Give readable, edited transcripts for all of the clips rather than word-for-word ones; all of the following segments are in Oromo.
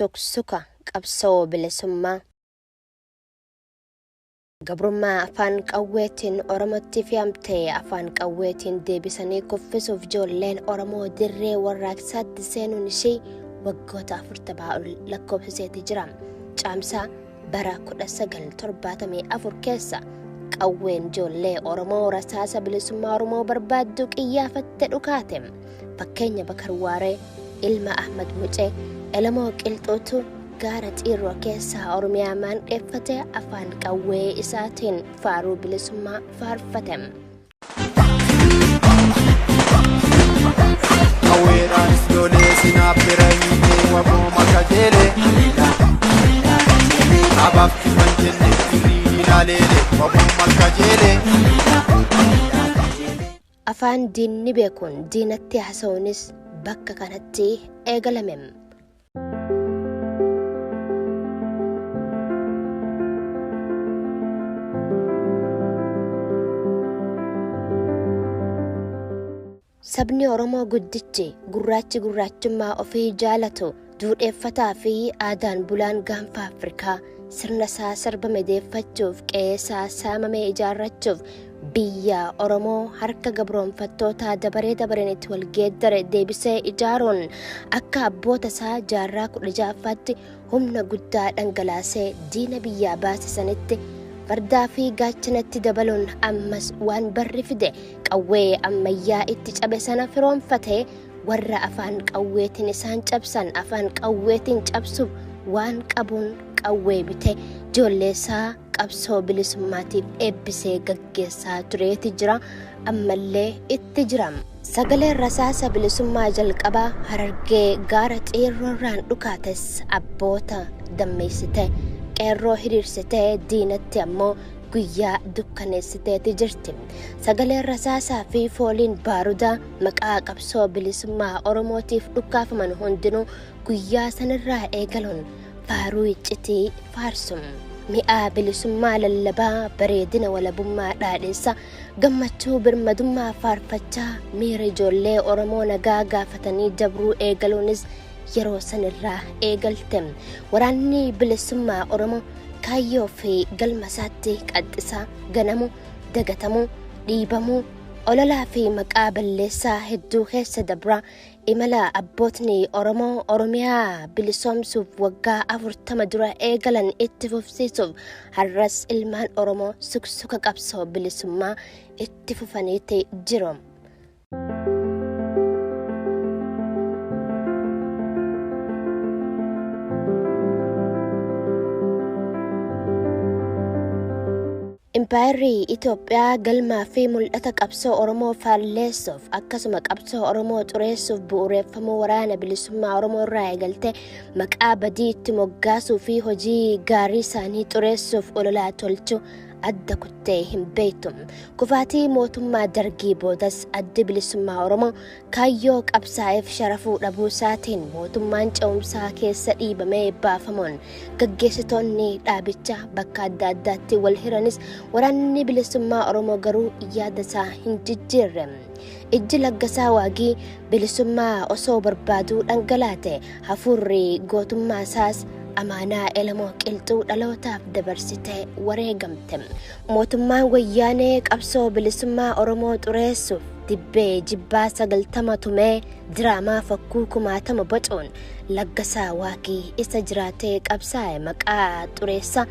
Suksuka qabsoo bilisummaa. Gabrummaa afaan qawweetiin Oromootti fe'amte afaan qawweetiin deebisanii kuffisuuf ijoolleen Oromoo dirree warraaqsaatti seenuun ishee waggoota 40 ol lakkoofsiseeti jira. Caamsaa bara 1974 keessa qawween ijoollee Oromoo rasaasa bilisummaa Oromoo barbaaddu qiyyaafatte dhukaate. Fakkeenya Bakar Waaree, ilma Ahmad Mucee, Elamoo Qilxuutu gaara Xiirroo keessaa Oromiyaa maandheeffate afaan qawwee isaatiin faaruu bilisummaa faarfate. Qawweedhaanis lolee sinaaf bira hiikee waboo makajeele. Abaaf kifan jenne firrii ilaaleele waboo makajeele. Afaan diinni beekuun diinatti haasa'uunis bakka kanatti eegalame. Sabni Oromoo guddichi gurraachi gurraachummaa ofii jaalatu duudheeffataa fi aadaan bulaan gaanfa Afrikaa sirna isaa sarbame deeffachuuf qe'ee isaa saamame ijaarrachuuf biyya Oromoo harka gabroonfattootaa dabaree dabareen itti wal geeddare deebisee ijaaruun akka abboota isaa jaarraa 16ffaatti humna guddaa dhangalaasee diina biyyaa baasisanitti fardaa fi gaachanatti dabaluun ammas waan barri fide qawwee ammayyaa itti cabe sana firoonfatee warra afaan qawweetiin isaan cabsan afaan qawweetiin cabsuuf waan qabuun qawwee bite ijoolleessaa qabsoo bilisummaatiif eebbisee gaggeessaa tureeti jira ammallee itti jira. Sagaleen rasaasa bilisummaa jalqabaa Harargee gaara Xiirroorraan dhukaates abboota dammeessite qeerroo hiriirsitee diinatti ammoo guyyaa dukkaneessiteeti jirti. Sagaleen rasaasaa fi fooliin baarudaa maqaa qabsoo bilisummaa Oromootiif dhukaafaman hundinuu guyyaa sanirraa eegaluun faaruu iccitii faarsu. Mi'aa bilisummaa lallabaa bareedina walabummaa dhaadheessa gammachuu birmadummaa faarfachaa miira ijoollee Oromoo nagaa gaafatanii dabruu eegaluunis yeroo sanirraa eegalte. Waraanni bilisummaa Oromoo kaayyoo fi galma isaatti qaxxisaa ganamu, dagatamuu, dhiibamuu, ololaa fi maqaa balleessaa hedduu keessa dabraa imala abbootni Oromoo Oromiyaa bilisoomsuuf waggaa 40 dura eegalan itti fufsiisuuf har'as ilmaan Oromoo suksuka qabsoo bilisummaa itti fufaniiti jiru. Impaayerri Itoophiyaa galmaa fi mul'ata qabsoo Oromoo faalleessuuf akkasuma qabsoo Oromoo xureessuuf bu'uureffamuu waraana bilisummaa Oromoo irraa eegalte maqaa badii itti moggaasuu fi hojii gaarii isaanii xureessuuf ololaa tolchuu adda kuttee hin beektu. Kufaatii mootummaa Dargii boodas addi bilisummaa Oromoo kaayyoo qabsaa'eef sharafuu dhabuu isaatiin mootummaan ce'umsaa keessa dhiibamee baafamuun gaggeessitoonni dhaabichaa bakka adda addaatti wal hiranis waraanni bilisummaa Oromoo garuu yaada isaa hin jijjiirre. Ijji Laggasaa Waagii bilisummaa osoo barbaaduu dhangalaate hafuurri gootummaa isaas amaanaa Elamoo Qilxuu dhalootaaf dabarsitee wareegamte. Mootummaan wayyaanee qabsoo bilisummaa Oromoo xureessuuf dibbee jibbaa 90 tumee diraamaa fakkuu 10,000 bocuun Laggasaa Waagii isa jiraatee qabsaa'e maqaa xureessa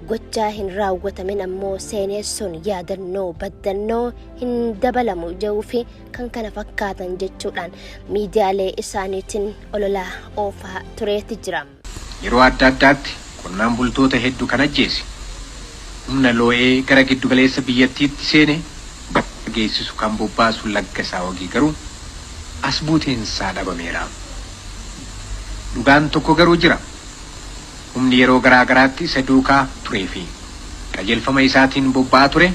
gochaa hin raawwatamin ammoo seenessuun yaadannoo baddannoo hin dabalamu jedhuu fi kan kana fakkaatan jechuudhaan miidiyaalee isaaniitiin ololaa oofaa tureeti jira. Yeroo adda addaatti qonnaan bultoota hedduu kan ajjeese humna loo'ee gara giddugaleessa biyyattiitti seene geessisu kan bobbaasu Laggasaa Wagii garuu as buuteensaa dhabameera. Dhugaan tokko garuu jira. Humni yeroo garaa garaatti isa duukaa turee fi qajeelfama isaatiin bobba'aa ture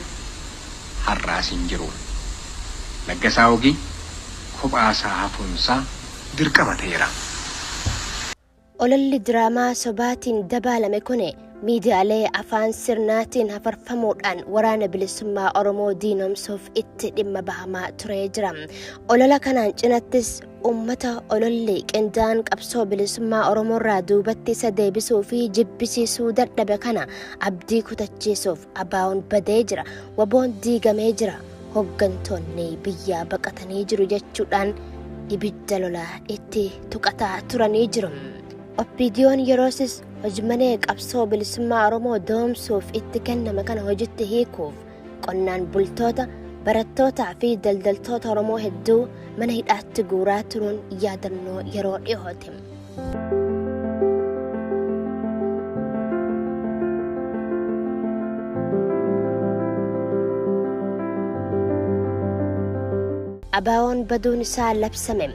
har'aas hin jiru. Laggasaa Wagii kophaasaa hafuunsaa dirqama ta'eera. Ololli diraamaa sobaatiin dabaalame kun miidiyaalee afaan sirnaatiin hafarfamuudhaan waraana bilisummaa Oromoo diinomsuuf itti dhimma bahamaa turee jira. Olola kanaan cinattis Uummata ololli qindaa'aan qabsoo bilisummaa Oromoo irraa duubatti isa deebisuu fi jibbisiisuu dadhabe kana abdii kutachiisuuf ABO'n badee jira, WBO'n diigamee jira, hooggantoonni biyyaa baqatanii jiru jechuudhaan ibidda lolaa itti tuqataa turanii jiru. OPDO'n yeroosis hojmanee qabsoo bilisummaa Oromoo doomsuuf itti kenname kana hojitti hiikuuf qonnaan bultoota, barattootaa fi daldaltoota Oromoo hedduu mana hidhaatti guuraa turuun yaadannoo yeroo dhiyoote. ABO'n baduun isaa labsame,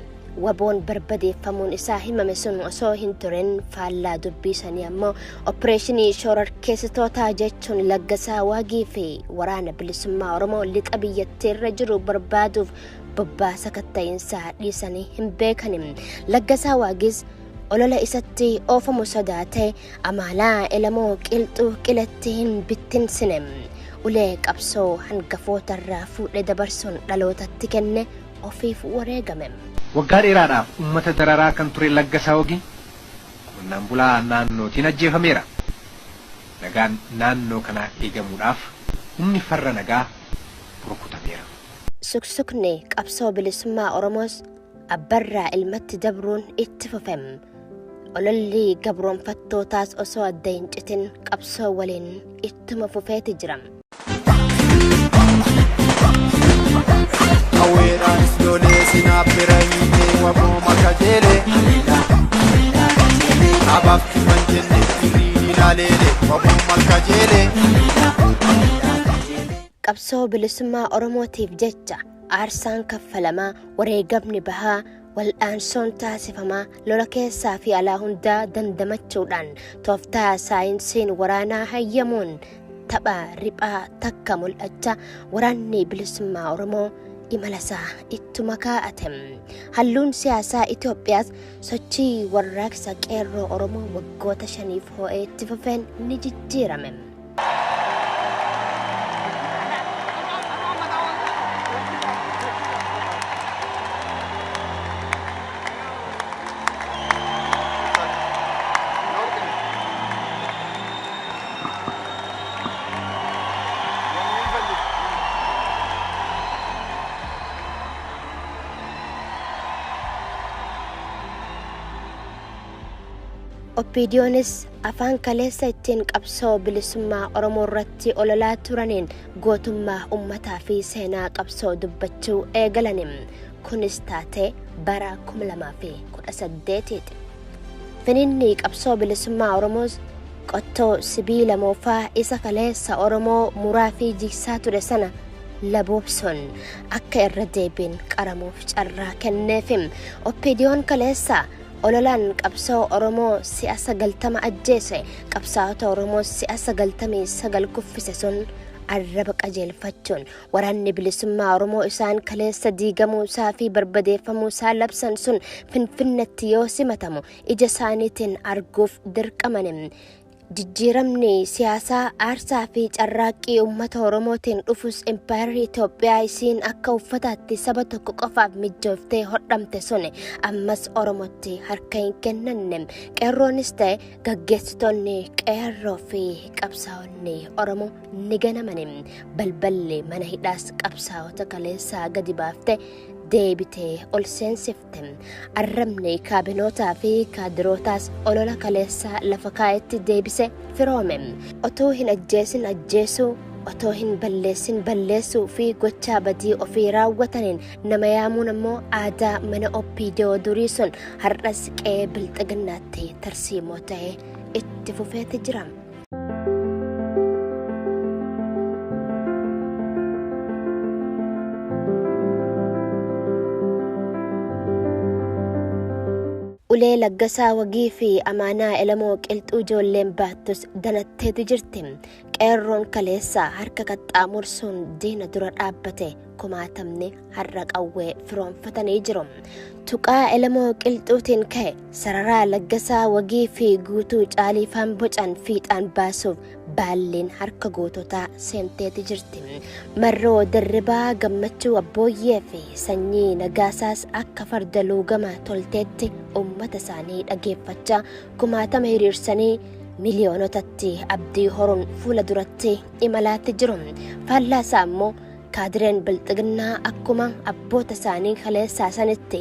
WBO'n barbadeeffamuun isaa himame sun osoo hin turin faallaa dubbii sanii ammoo opereeshinii shororkeessitootaa jechuun Laggasaa Waagii fi waraana bilisummaa Oromoo lixa biyyattii irra jiru barbaaduuf bobbaasa katta'iinsaa dhiisanii hin beekanin. Laggasaa Waagiis olola isatti oofamu sodaatee amaalaa elamoo qilxuu qilatti hin bittinsine. Ulee qabsoo hangafoota irraa fuudhee dabarsuun dhalootatti kenne ofiif wareegame. Waggaa dheeraadhaaf uummata dararaa kan ture Laggasaa Wagii qonnaan bulaa naannootiin ajjeefameera. Nagaan naannoo kanaa eegamuudhaaf humni farra nagaa rukutameera. Suksukni qabsoo bilisummaa Oromoos abbarraa ilmatti dabruun itti fufe. Ololli gabroonfattootaas osoo adda hin citin qabsoo waliin ittuma fufeeti jira. Hawweedhaanis lolee sinaaf bira hiikee waboo makajeele. Abaaf kiman jenne firriin ilaaleele waboo makajeele. Qabsoo bilisummaa Oromootiif jecha aarsaan kaffalamaa, wareegamni bahaa, wal'aansoon taasifamaa lola keessaa fi alaa hundaa dandamachuudhaan tooftaa saayinsiin waraanaa hayyamuun tapha riphaa takka mul'achaa waraanni bilisummaa Oromoo imala isaa ittuma kaa'ate. Halluun siyaasaa Itoophiyaas sochii warraaqsa qeerroo Oromoo waggoota 5 ho'ee itti fufeen ni jijjiirame. OPDO'nis afaan kaleessa ittiin qabsoo bilisummaa Oromoo irratti ololaa turaniin gootummaa uummataa fi seenaa qabsoo dubbachuu eegalaniin. Kunis taatee bara 2018. Finiinni qabsoo bilisummaa Oromoos qottoo sibiila moofaa isa kaleessa Oromoo muraa fi jigsaa ture sana laboobsuun akka irra deebiin qaramuuf carraa kenneefim. OPDO'n kaleessa ololaan qabsoo Oromoo si'a 90 ajjeese, qabsaa'ota Oromoo si'a 99 kuffise sun arraba qajeelfachuun waraanni bilisummaa Oromoo isaan kaleessa diigamuu isaa fi barbadeeffamuu isaa labsan sun Finfinneetti yoo simatamu ija isaaniitiin arguuf dirqamani. Jijjiiramni siyaasaa aarsaa fi carraaqqii uummata Oromootiin dhufus impaayerri Itoophiyaa isiin akka uffataatti saba tokko qofaaf mijjooftee hodhamte sun ammas Oromootti harka hin kennanne. Qeerroonis ta'e gaggeessitoonni qeerroo fi qabsaa'onni Oromoo ni ganamani. Balballi mana hidhaas qabsaa'ota kaleessaa gadi baaftee deebitee ol seensifte. Arrabni kaabinootaa fi kaadirootaas olola kaleessaa lafa kaa'etti deebise firoome. Otoo hin ajjeesin ajjeesuu, otoo hin balleessin balleessuu fi gochaa badii ofii raawwataniin nama yaamuun ammoo aadaa mana OPDO durii sun har'as qe'ee bilxiginnaatti tarsiimoo ta'e itti fufeeti jira. Ulee Laggasaa Wagii fi Amaanaa Elamoo qilxuu ijoolleen baattus danatteetu jirti. Qeerroon kaleessaa harka qaxxaamursuun diina dura dhaabbate kumaatamni har'a qawwee firoonfatanii jiru. Tuqaa Elamoo qilxuutiin ka'e sararaa Laggasaa Wagii fi guutuu caaliifaan bocan fiixaan baasuuf Baalleen harka goototaa seenteeti jirti. Marroo Dirribaa, Gammachuu Abbooyyee fi Sanyii Nagaasaas akka farda luugama tolteetti uummata isaanii dhageeffachaa kumaatama hiriirsanii miliyoonotatti abdii horuun fuula duratti imalaatti jiru. Faallaa isaa immoo kaadireen bilxiginnaa akkuma abboota isaanii kaleessaa sanitti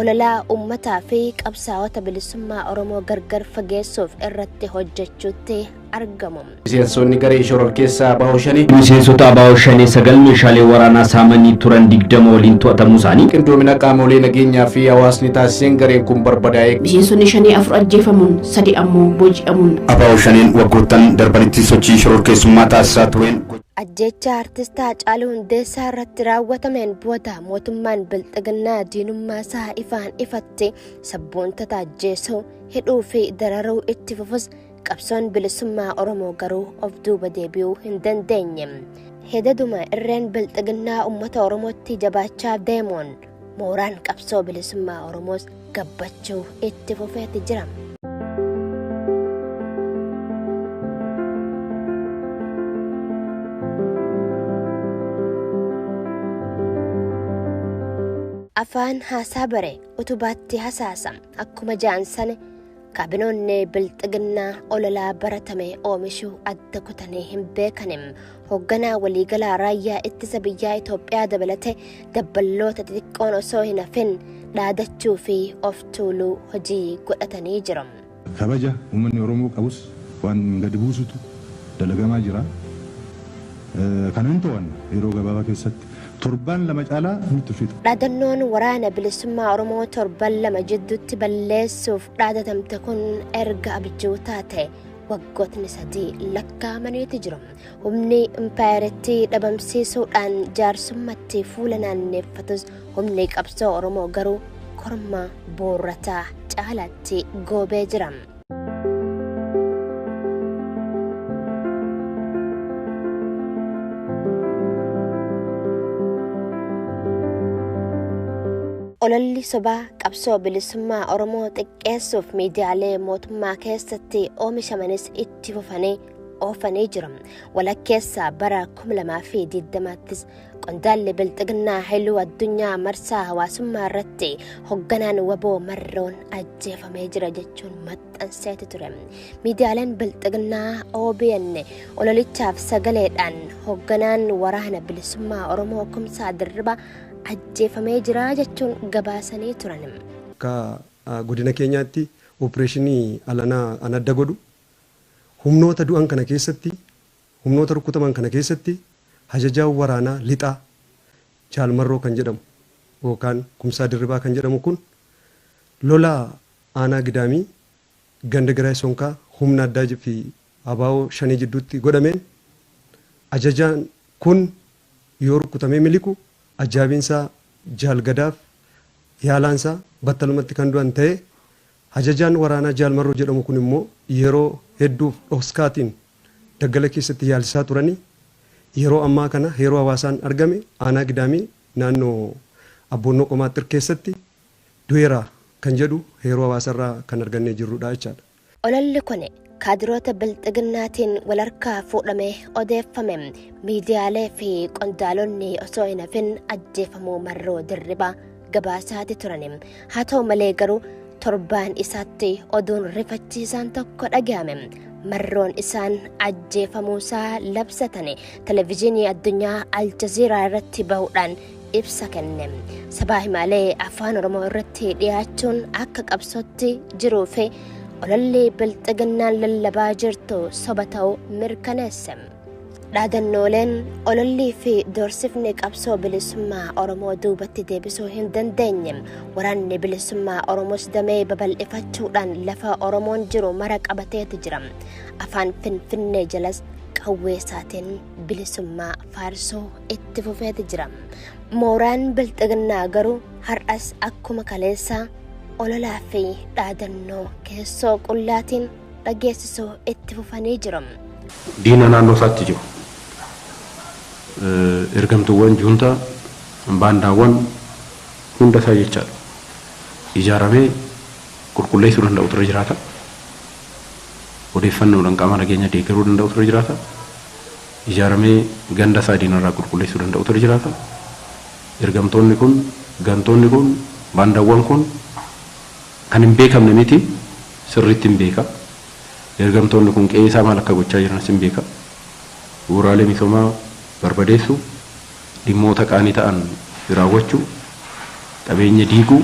ololaa uummataa fi qabsaa'ota bilisummaa Oromoo gargar fageessuuf irratti hojjechuutti argamu. Miseensonni garee shororkeessaa ABO Shanee Miseensota ABO Shanee 9 meeshaalee waraanaa saamanii turan 20 waliin to'atamuu isaanii. Qindoomina qaamolee nageenyaa fi hawaasni taasiseen gareen kun barbadaa'ee. Miseensonni Shanee 4 ajjeefamuun, 3 ammoo booji'amuun. ABO Shaneen waggoottan darbanitti sochii shororkeessummaa taasisaa tureen. Ajjeechaa artist Haacaaluu Hundeessaa irratti raawwatameen booda mootummaan bilxiginnaa diinummaa isaa ifaan ifatti sabboontota ajjeesuu, hidhuu fi dararuu itti fufus qabsoon bilisummaa Oromoo garuu of duuba deebi'uu hin dandeenye. Hedaduma irreen bilxiginnaa uummata Oromootti jabaachaa deemuun mooraan qabsoo bilisummaa Oromoos gabbachuu itti fufeeti jira. Afaan haasaa bare utubaatti hasaasa akkuma ja'an sana kaabinoonni bilxiginnaa ololaa baratame oomishuu adda kutanii hin beekanim. Hoogganaa waliigalaa raayyaa ittisa biyyaa Itoophiyaa dabalatee dabballoota xixiqqoon osoo hin hafin dhaadachuu fi of tuuluu hojii godhatanii jiru. Kabaja uummanni Oromoo qabus waan gadi buusutu dalagamaa jira. Kana hin to'anne yeroo gabaabaa keessatti torban 2 caalaa nutti fixa. Dhaadannoon waraana bilisummaa Oromoo torban 2 jidduutti balleessuuf dhaadatamte kun erga abjuu taate waggootni 3 lakkaa'amaniitu jiru. Humni impaayeritti dhabamsiisuudhaan jaarsummaatti fuula naanneeffatus humni qabsoo Oromoo garuu korma boorrataa caalaatti goobee jira. Ololli sobaa qabsoo bilisummaa Oromoo xiqqeessuuf miidiyaalee mootummaa keessatti oomishamanis itti fufanii oofanii jiru. Walakkeessa bara 2020ttis qondaalli bilxiginnaa Haayiluu Addunyaa marsaa hawaasummaa irratti hoogganaan waboo Marroon ajjeefamee jira jechuun maxxanseeti ture. Miidiyaaleen bilxiginnaa OBN ololichaaf sagaleedhaan hoogganaan waraana bilisummaa Oromoo Kumsaa Dirribaa ajjeefamee jira jechuun gabaasanii turan. Akka godina keenyaatti opereeshinii alanaa an adda godhu humnoota du'an kana keessatti, humnoota rukutaman kana keessatti ajajaan waraanaa lixaa Jaalmarroo kan jedhamu yookaan Kumsaa Dirribaa kan jedhamu kun lola aanaa Gidaamii ganda Giraay Sonkaa humna addaa fi ABO Shanee jidduutti godhameen ajajaan kun yoo rukutamee miliqu ajaabiinsaa Jaalgadaaf yaalaansaa battalumatti kan du'an ta'e ajajaan waraanaa Jaalmarroo jedhamu kun immoo yeroo hedduuf dhoskaatiin daggala keessatti yaalsisaa turanii yeroo ammaa kana yeroo hawaasaan argame aanaa Gidaamii naannoo Abboonnoo Qomaaxxir keessatti du'eera kan jedhu yeroo hawaasarraa kan argannee jirrudha jechaadha. Ololli kun kaadiroota bilxiginnaatiin walharkaa fuudhamee odeeffame. Miidiyaalee fi qondaalonni osoo hin hafin ajjeefamuu Marroo Dirribaa gabaasaati turan. Haa ta'u malee garuu torbaan isaatti oduun rifachiisaan tokko dhagahame. Marroon isaan ajjeefamuusaa labsatane televezyiinii addunyaa Aljazeeraa irratti bahuudhaan ibsa kenne. Sabaa himaalee afaan Oromoo irratti dhiyaachuun akka qabsootti jiruu fi ololli bilxiginnaan lallabaa jirtu soba ta'uu mirkaneesse. Dhaadannooleen olollii fi doorsifni qabsoo bilisummaa Oromoo duubatti deebisuu hin dandeenye. Waraanni bilisummaa Oromoos damee babal'ifachuudhaan lafa Oromoon jiru mara qabateetu jira. Afaan Finfinnee jalas qawwee isaatiin bilisummaa faarsuu itti fufeetu jira. Mooraan bilxiginnaa garuu har'as akkuma kaleessaa ololaa fi dhaadannoo keessoo qullaatiin dhageessisuu itti fufanii jiru. Diina naannoo isaatti jiru. Ergamtuuwwan juuntaa baandaawwan hunda isaa jechaadha. Ijaaramee qulqulleessuu danda'u ture jiraata. Odeeffannoodhaan qaama nageenya deeggaruu danda'utu irra jiraata. Ijaaramee ganda isaa diinarraa qulqulleessuu danda'utu irra jiraata. Ergamtoonni kun, gantoonni kun, baandaawwan kun kan hin beekamne miti, sirriitti hin beeka. Ergamtoonni kun qe'ee isaa maal akka gochaa jiranis hin beeka. Bu'uuraalee misoomaa barbadeessuu, dhimmoota qaanii ta'an raawwachuu, qabeenya diiguu,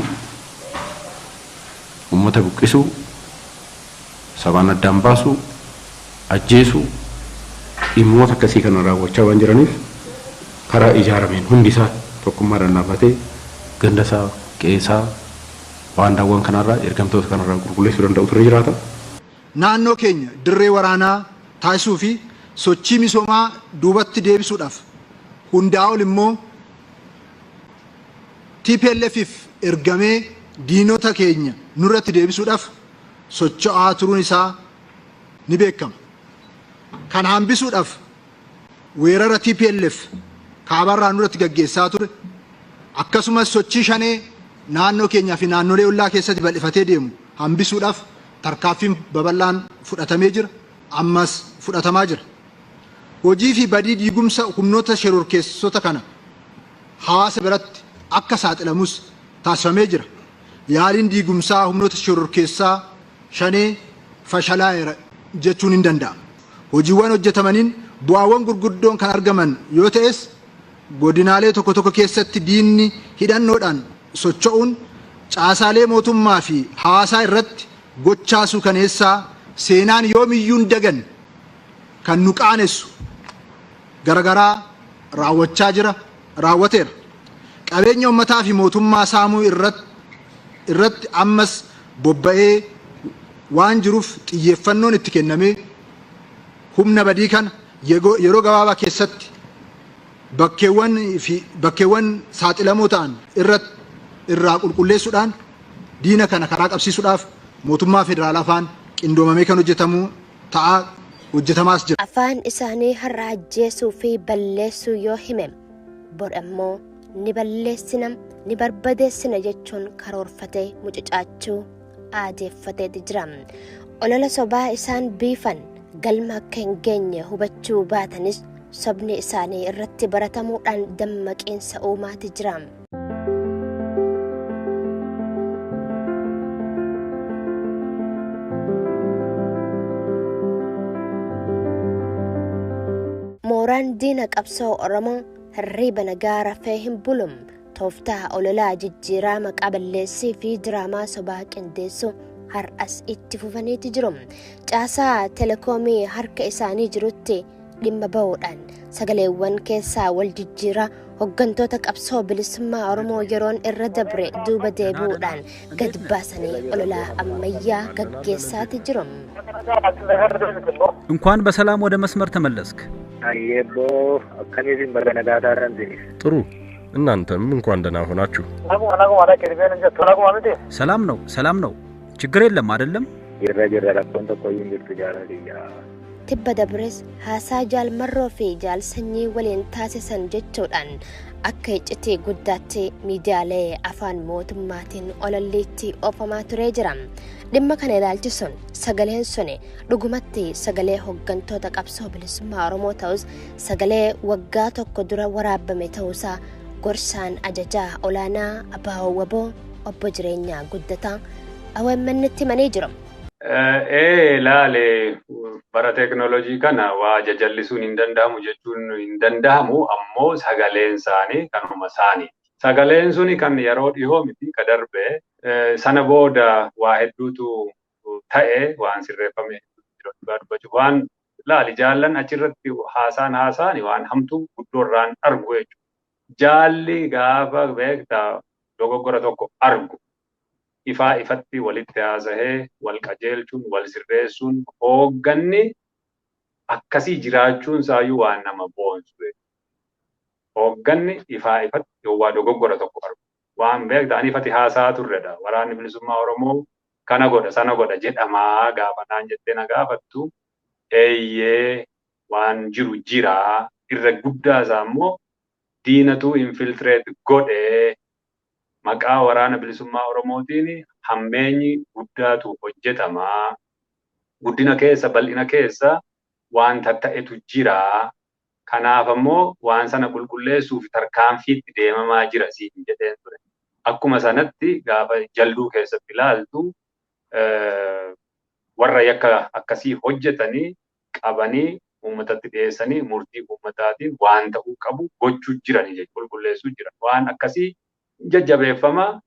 uummata buqqisuu, sabaan addaan baasuu, ajjeesuu, dhimmoota akkasii kana raawwachaa waan jiraniif karaa ijaarameen hundi isaa tokkummaadhaan dhaabbatee ganda isaa, qe'ee isaa baandaawwan kanarraa, ergamtoota kanarraa qulqulleessuu danda'utu irra jiraata. Naannoo keenya dirree waraanaa taasisuu fi sochii misoomaa duubatti deebisuudhaaf hundaa ol immoo TPLFif ergamee diinota keenya nurratti deebisuudhaaf socho'aa turuun isaa ni beekama. Kana hambisuudhaaf weerara TPLF kaabarraa nurratti gaggeessaa ture, akkasumas sochii shanee naannoo keenyaa fi naannolee ollaa keessatti bal'ifatee deemu hambisuudhaaf tarkaanfiin babal'aan fudhatamee jira, ammas fudhatamaa jira. Hojii fi badii diigumsa humnoota shororkeessota kana hawaasa biratti akka saaxilamus taasifamee jira. Yaaliin diigumsaa humnoota shororkeessaa shanee fashalaa'eera jechuun hin danda'amu. Hojiiwwan hojjetamaniin bu'aawwan gurguddoon kan argaman yoo ta'es, godinaalee tokko tokko keessatti diinni hidhannoodhaan socho'uun caasaalee mootummaa fi hawaasaa irratti gochaa suukaneessaa seenaan yoomiyyuu hin daganne kan nu qaanessu garagaraa raawwachaa jira, raawwateera. Qabeenya uummataa fi mootummaa saamuu irratti ammas bobba'ee waan jiruuf xiyyeeffannoon itti kennamee humna badii kana yeroo gabaabaa keessatti bakkeewwan saaxilamoo ta'an irraa qulqulleessuudhaan diina kana karaa qabsiisuudhaaf mootummaa federaalaa afaan qindoomamee kan hojjetamu ta'aa hojjetamaas jira. Afaan isaanii har'a ajjeesuu fi balleessuu yoo hime, bor immoo ni balleessina, ni barbadeessina jechuun karoorfatee mucucaachuu aadeeffateeti jira. Olola sobaa isaan biifan galma akka hin geenye hubachuu baatanis, sobni isaanii irratti baratamuudhaan dammaqiinsa uumaati jira. Mooraan diina qabsoo Oromoo hirriiba nagaa rafee hin bulum. Tooftaa ololaa jijjiiraa, maqaa balleessii fi diraamaa sobaa qindeessu har'as itti fufaniiti jiru. Caasaa telekoomii harka isaanii jirutti dhimma ba'uudhaan sagaleewwan keessaa wal jijjiiraa hoggantoota qabsoo bilisummaa Oromoo yeroon irra dabre duuba deebi'uudhaan gad baasanii ololaa ammayyaa gaggeessaati jiru. እንኳን በሰላም ወደ መስመር ተመለስክ። ጥሩ፣ እናንተም እንኳን ደህና ሆናችሁ። ሰላም ነው፣ ሰላም ነው። ችግር የለም አይደለም? Tibba dabres haasaa Jaal Marroo fi Jaal Sanyii waliin taasisan jechuudhaan akka iccitii guddaatti miidiyaalee afaan mootummaatiin olalliitti oofamaa turee jira. Dhimma kana ilaalchisuun sagaleen sun dhugumatti sagalee hoggantoota qabsoo bilisummaa Oromoo ta'us, sagalee waggaa tokko dura waraabame ta'uusaa gorsaan ajajaa olaanaa ABO WBO obbo Jireenyaa Guddataa OMN tti himanii jiru. Ee, laale, bara teekinooloojii kana waa jajallisuun hin danda'amu jechuun hin danda'amu, ammoo sagaleen isaanii kanuma isaanii. Sagaleen suni kan yeroo dhihoo miti, ka darbe. Sana booda waa hedduutu ta'e, waan sirreeffame dhugaa dubbachuuf. Waan laali, jaallan achirratti haasaan haasaan waan hamtuu guddoorraan argu jechuudha. Jaalli gaafa beektaa dogoggora tokko argu ifaa ifatti walitti haasa'ee wal qajeelchuun, wal sirreessuun, hoogganni akkasii jiraachuun isaayyuu waan nama boonsu. Hoogganni ifaa ifatti waa dogoggora tokko argu. Waan beektaa ani ifatti haasa'aa turredha. Waraanni bilisummaa Oromoo kana godha, sana godha jedhamaa gaafa naan jettee na gaafattu, eeyyee, waan jiru jiraa, irra guddaa isaa immoo diinatu infiltrate godhee maqaa waraana bilisummaa Oromootiin hammeenyi guddaatu hojjetamaa. Guddina keessa, bal'ina keessa waan tatta'etu jira. Kanaaf ammoo waan sana qulqulleessuuf tarkaanfiitti deemamaa jira siin jedheen ture. Akkuma sanatti gaafa Jalduu keessatti ilaaltu, warra yakka akkasii hojjetanii qabanii uummatatti dhiyeessanii murtii uummataatiin waan ta'uu qabu gochuu jiran jechuudha, qulqulleessuu jiran. Waan akkasii jajjabeeffama.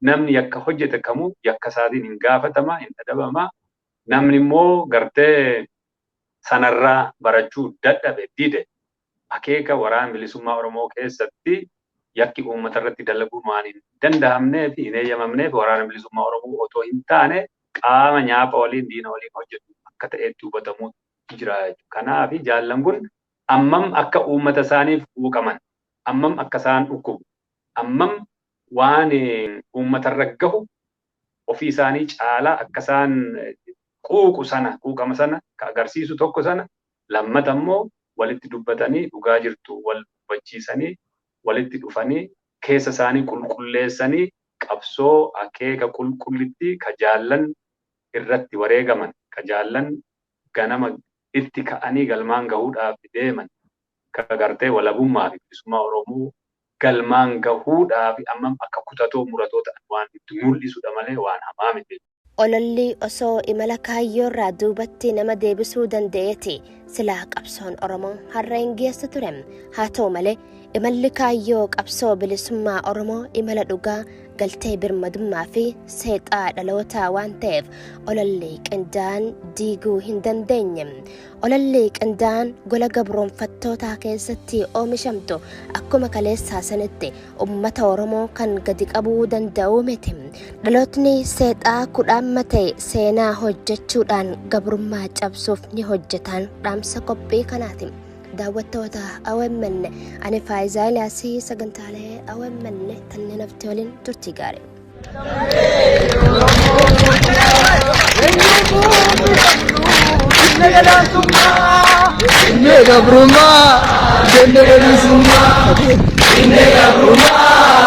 Namni yakka hojjete kamuu yakka isaatiin hin gaafatama, hin adabama. Namni immoo gartee sanarraa barachuu dadhabe, dide, akeeka Waraana Bilisummaa Oromoo keessatti yakki uummata irratti dalaguun waan hin danda'amnee fi hin eeyyamamneef, Waraana Bilisummaa Oromoo otoo hin taane qaama nyaapha waliin, diina waliin hojjetu akka ta'etti hubatamuu jira jechuudha. Kanaaf jaallan kun ammam akka uummata isaaniif quuqaman, ammam akka isaan dhukkubu, ammam waan uummatarra gahu ofii isaanii caalaa akka isaan quuqu sana, quuqama sana ka agarsiisu tokko sana. Lammata immoo walitti dubbatanii, dhugaa jirtu wal hubachiisanii, walitti dhufanii, keessa isaanii qulqulleessanii, qabsoo akeeka qulqullitti ka jaallan irratti wareegaman, ka jaallan ganama itti ka'anii galmaan gahuudhaaf deeman, ka gartee walabummaa fi bilisummaa Oromoo galmaan gahuudhaaf ammam akka kutatoo muratoo ta'an waan itti mul'isudha malee waan hamaa miti. Ololli osoo imala kaayyoorraa duubatti nama deebisuu danda'eeti silaa qabsoon Oromoo har'a hin geessu ture. Haa ta'u malee, imalli kaayyoo qabsoo bilisummaa Oromoo imala dhugaa, galtee birmadummaa fi seexaa dhalootaa waan ta'eef ololli qindaa'an diiguu hin dandeenye. Ololli qindaa'an gola gabroonfattootaa keessatti oomishamtu akkuma kaleessaa sanitti uummata Oromoo kan gadi qabuu danda'u miti. Dhalootni seexaa kudhaamma ta'e seenaa hojjechuudhaan gabrummaa cabsuuf ni hojjetaan dhaamsa qophii kanaati. Daawwattoota OMN, ani Faayizaa Ilaasii, sagantaalee OMN kanneen hafte waliin turtii gaarii. Inni gabrummaa, jenne bilisummaa. Inni gabrummaa,